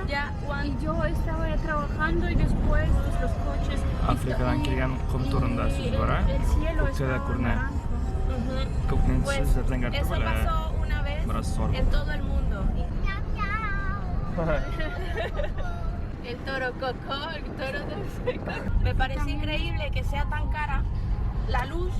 Y yo estaba trabajando y después los coches. Африкадан килгән ком турында сүз бара. Күктә дә күренә. Күкнең төсе зәңгәр Eso түгел, ә pasó una vez бераз сары. en todo el mundo. El toro Coco, el toro de Me parece increíble que sea tan cara la luz.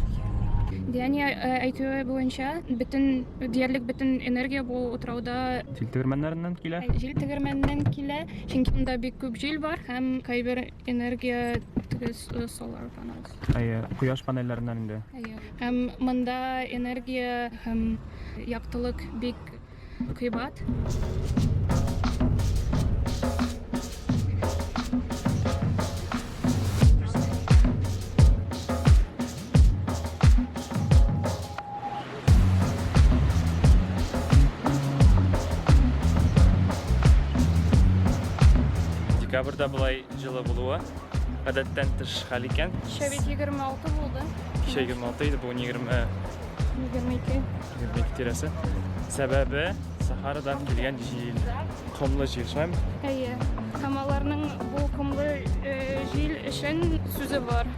Диания әйтүе буенча, бөтен диярлек бөтен энергия бу утрауда Җил тегермәннәреннән килә. Җил тегермәненнән килә, чөнки монда бик күп җил бар һәм кайбер энергия теге solar panels. Әйе, кояш панельләреннән инде. Әйе. Һәм монда энергия һәм яктылык бик кыйбат. Декабрьдә болай җылы булуы гадәттән тыш хәл икән. Кичә бит 26 булды. Кичә 26 иде, бүген 20 22. 22 тирәсе. Сәбәбе Сахарадан килгән җил, комлы җил, шулаймы? Әйе. Һәм аларның бу комлы җил өчен сүзе бар.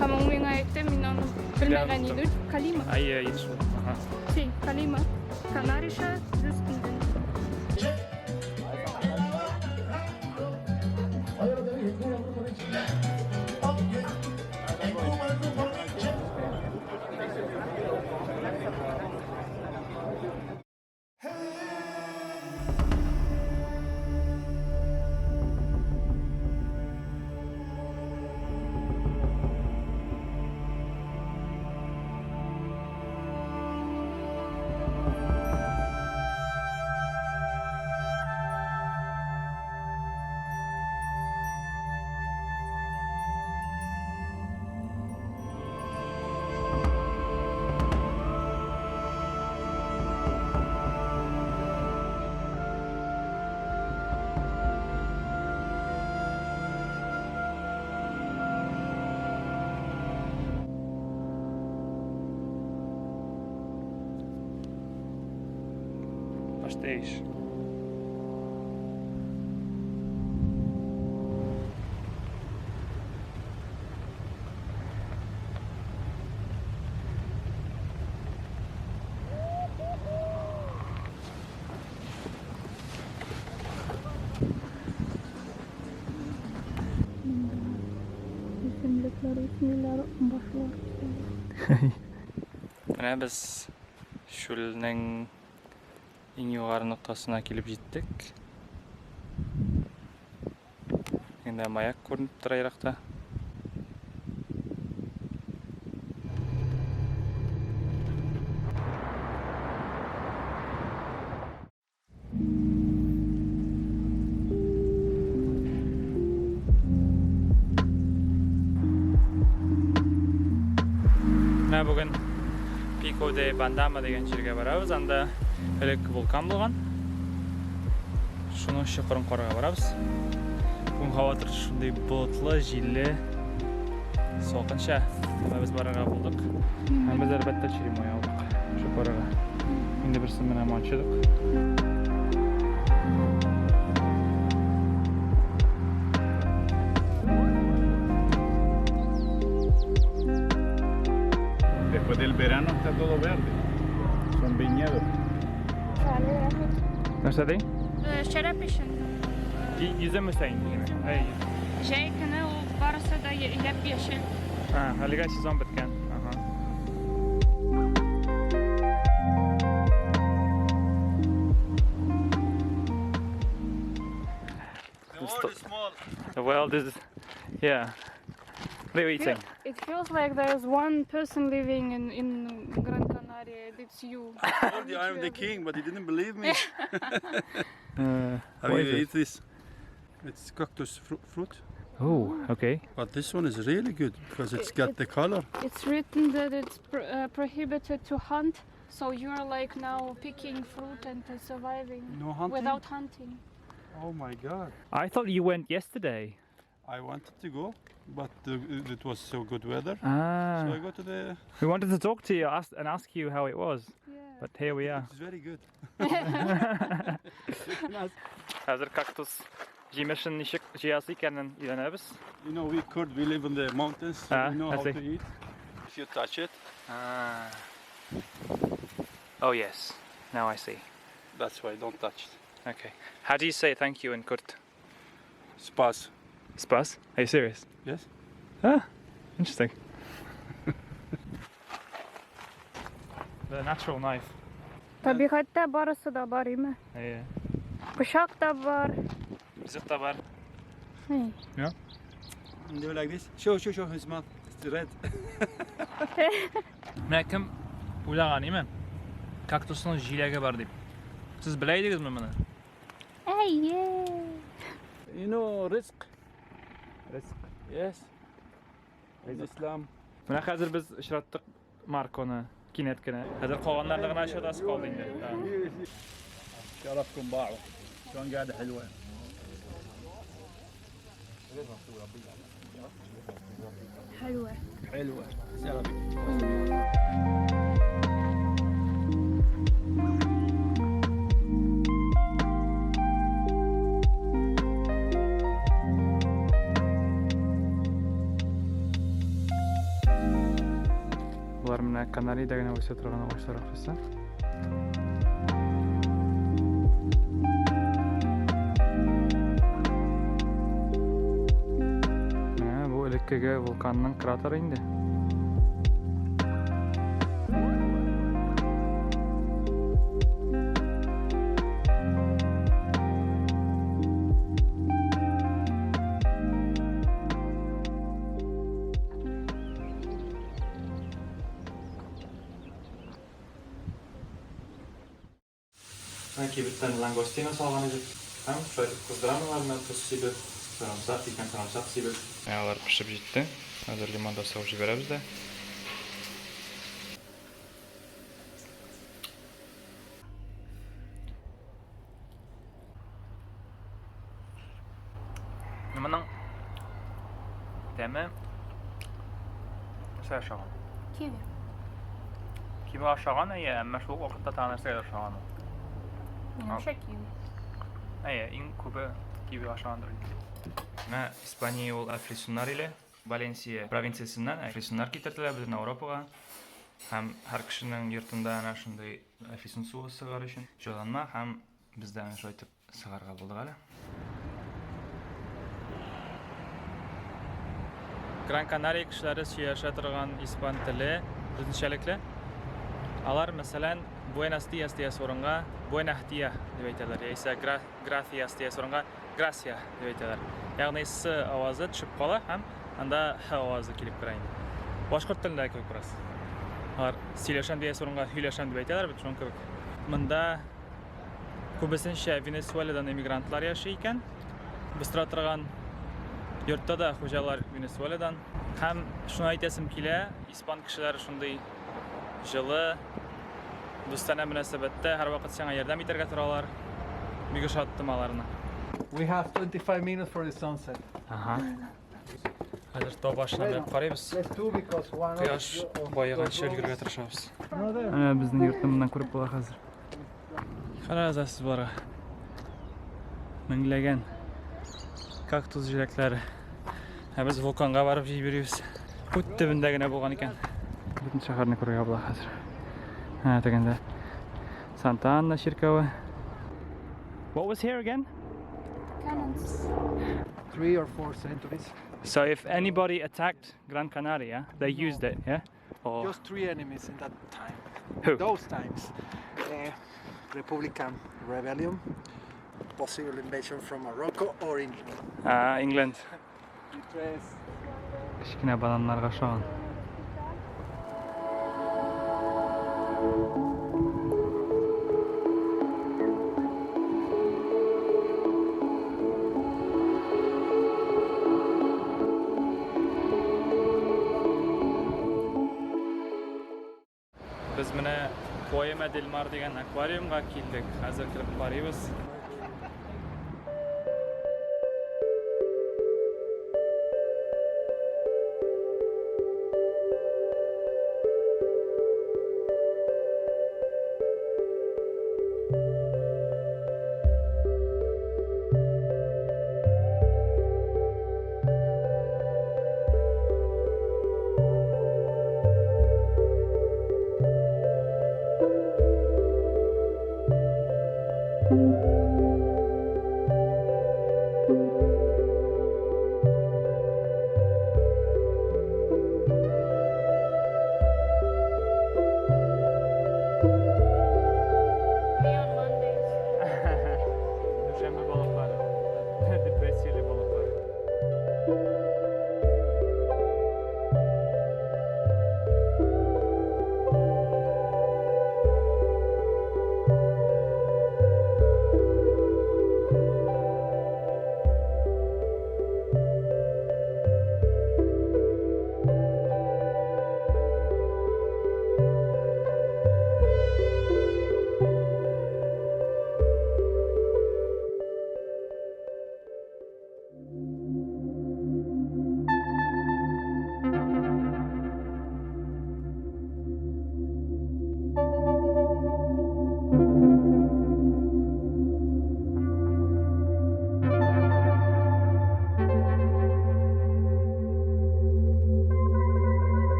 Һәм ул миңа әйтте, мин аны белмәгән идем. Калима. Әйе, әйе, шул. Ага. Sí, Калима. Канариша Люстинден. Pastéis. Үсемлекләр үсмиләр, башлар Менә без чүлнең иң югары ноктасына килеп җиттек. Инде маяк күренеп тора еракта. Менә бүген Пико де Бандама дигән җиргә барабыз. Анда элек вулкан булган. Шуның чокырын карарга барабыз. Бүген һава торышы шундый болытлы, җилле, салкынча. Әмма без барырга булдык. Һәм без әлбәттә черемой алдык чокырга. Инде берсен менә манчыдык. Después del verano está todo verde. Son viñedos. Нәрсә ди? Шәраб өчен. Йөзем үсә инде. Әй. Җәй көне ул барысы да яп-яшел. А, әлегә сезон беткән. Ага. The world is small. The world is, yeah. What are you eating? It feels like there's one person living in Gran Canaria. It's you. I told you I'm the king, but you didn't believe me. Have What you is it? eat this? It's cactus fruit. Oh, okay. But this one is really good because it's got the color. It's written that it's prohibited to hunt, so you're like now picking fruit and surviving No hunting? without hunting. Oh my God. I thought you went yesterday. I wanted to go, but it was so good weather. Ah. So I go to the... We wanted to talk to you and ask you how it was, Yeah. but here we are. It's very good. Хәзер кактус җимешен ничек җыясы икәнен өйрәнәбез. You know, we Kurd, we live in the mountains, so Ah, we know I how see. to eat. If you touch it, Ah. Oh yes. Now I see. that's why don't touch it. Okay. How do you say thank you in Kurd? Spas. Spas? Are you serious? Yes? Ah, interesting. The natural knife. Табигатьтә барысы да бар име? Әйе. Пычак та бар. Ризык та бар. Эй. And do like this. Show, show, show his mouth. It's red. Менә кем уйлаган име? Кактусның җиләге бар дип. Сез белә идегезме моны? Әйе. You know, rizq. Ризык. Yes. In Islam. Менә хәзер без очраттык Марконы кинәт кенә. Хәзер калганнарны гына очратасы калды инде. Да. شرفكم باعوا شلون قاعدة حلوة. Хәлвә. حلوة. شرفك. Болар менә Канарида генә үсә торган агачлар ахрысы. Менә бу элеккеге вулканның кратеры инде. Менә кибеттән лангостина салган идек. Һәм шулай итеп кыздырам аларны, тоз сибеп, сарымсак, кипкән сарымсак сибеп. Менә алар пешеп җитте. Хәзер лимон да салып җибәрәбез дә. Моның тәме нәрсә ашаган? Киви. Киви ашаган, әйе, әмма шул ук вакытта тагын нәрсәгә ошаган ул. Минемчә киви. Әйе, иң күбе киви ашагандыр инде. Менә Испания ул әфлисуннар иле. Валенсия провинциясеннән әфлисуннар китерделәр безнең Европага. Һәм һәр кешенең йортында әнә шундый әфлисун суы сыгар өчен җайланма һәм без дә әнә шулай итеп сыгарга булдык әле. Гран Канария кешеләре сөйләшә торган испан теле үзенчәлекле. Алар, мәсәлән, Buenos dias диясе урынга Buenas dia дип әйтәләр, яисә gracias диясе урынга gracia дип әйтәләр. Ягъни с авазы төшеп кала һәм анда х авазы килеп керә инде. Башкорт телендә кебек бераз. Алар сөйләшәм диясе урынга һөйләшәм дип әйтәләр бит, шуның кебек. Монда күбесенчә Венесуэладан эмигрантлар яши икән. Без тора торган йортта да хуҗалар Венесуэладан. Һәм шуны әйтәсем килә, испан кешеләре шундый җылы, дустанә мөнәсәбәттә һәрвакыт сиңа ярдәм итәргә торалар. Бик ошаттым аларны. We have 25 minutes for the sunset. Ага. Хәзер тау башына менеп карыйбыз. Let's do because one Кояш баеганчы өлгерергә тырышабыз. No, there. Менә безнең йортны моннан күреп була хәзер. Карагыз сез боларга. Меңләгән кактус җиләкләре. Ә без вулканга барып җыеп йөрибез. Ут төбендә генә булган икән. Бөтен шәһәрне күрергә була хәзер. Әнә тегендә Санта Анна чиркәве. What was here again? Cannons. 3 or 4 centuries. So if anybody attacked Gran Canaria, they used it, yeah? Or Just three enemies in that time. Who? Those times. Republican rebellion, possible invasion from Morocco or England. Ah, England. Tres. Кечкенә бананнарга ошаган. Без менә Поэма дель Мар дигән аквариумга килдек. Хәзер кереп карыйбыз. Дүшәмбе балыклары. Депрессияле балыклар.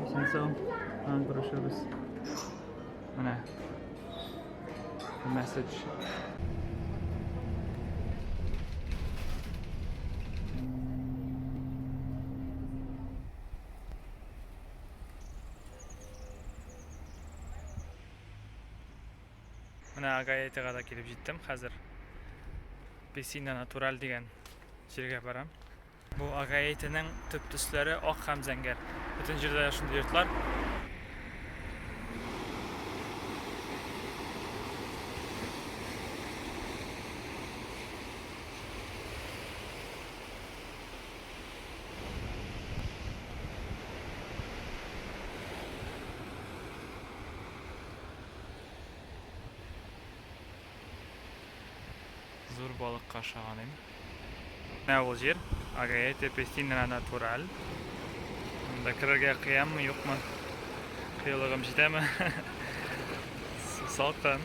Исән-сау. Һәм күрешәбез. Менә. The message. Менә Агаэтага да килеп җиттем. Хәзер Piscina Natural дигән җиргә барам. Бу Агаэтаның төп төсләре ак һәм зәңгәр. Бөтен җирдә шундый йортлар. Зур балыкка ошаган им. Менә ул җир. Агаете Piscina Natural. Монда керергә кыяммы, юкмы? Кыюлыгым җитәме? Су салкын.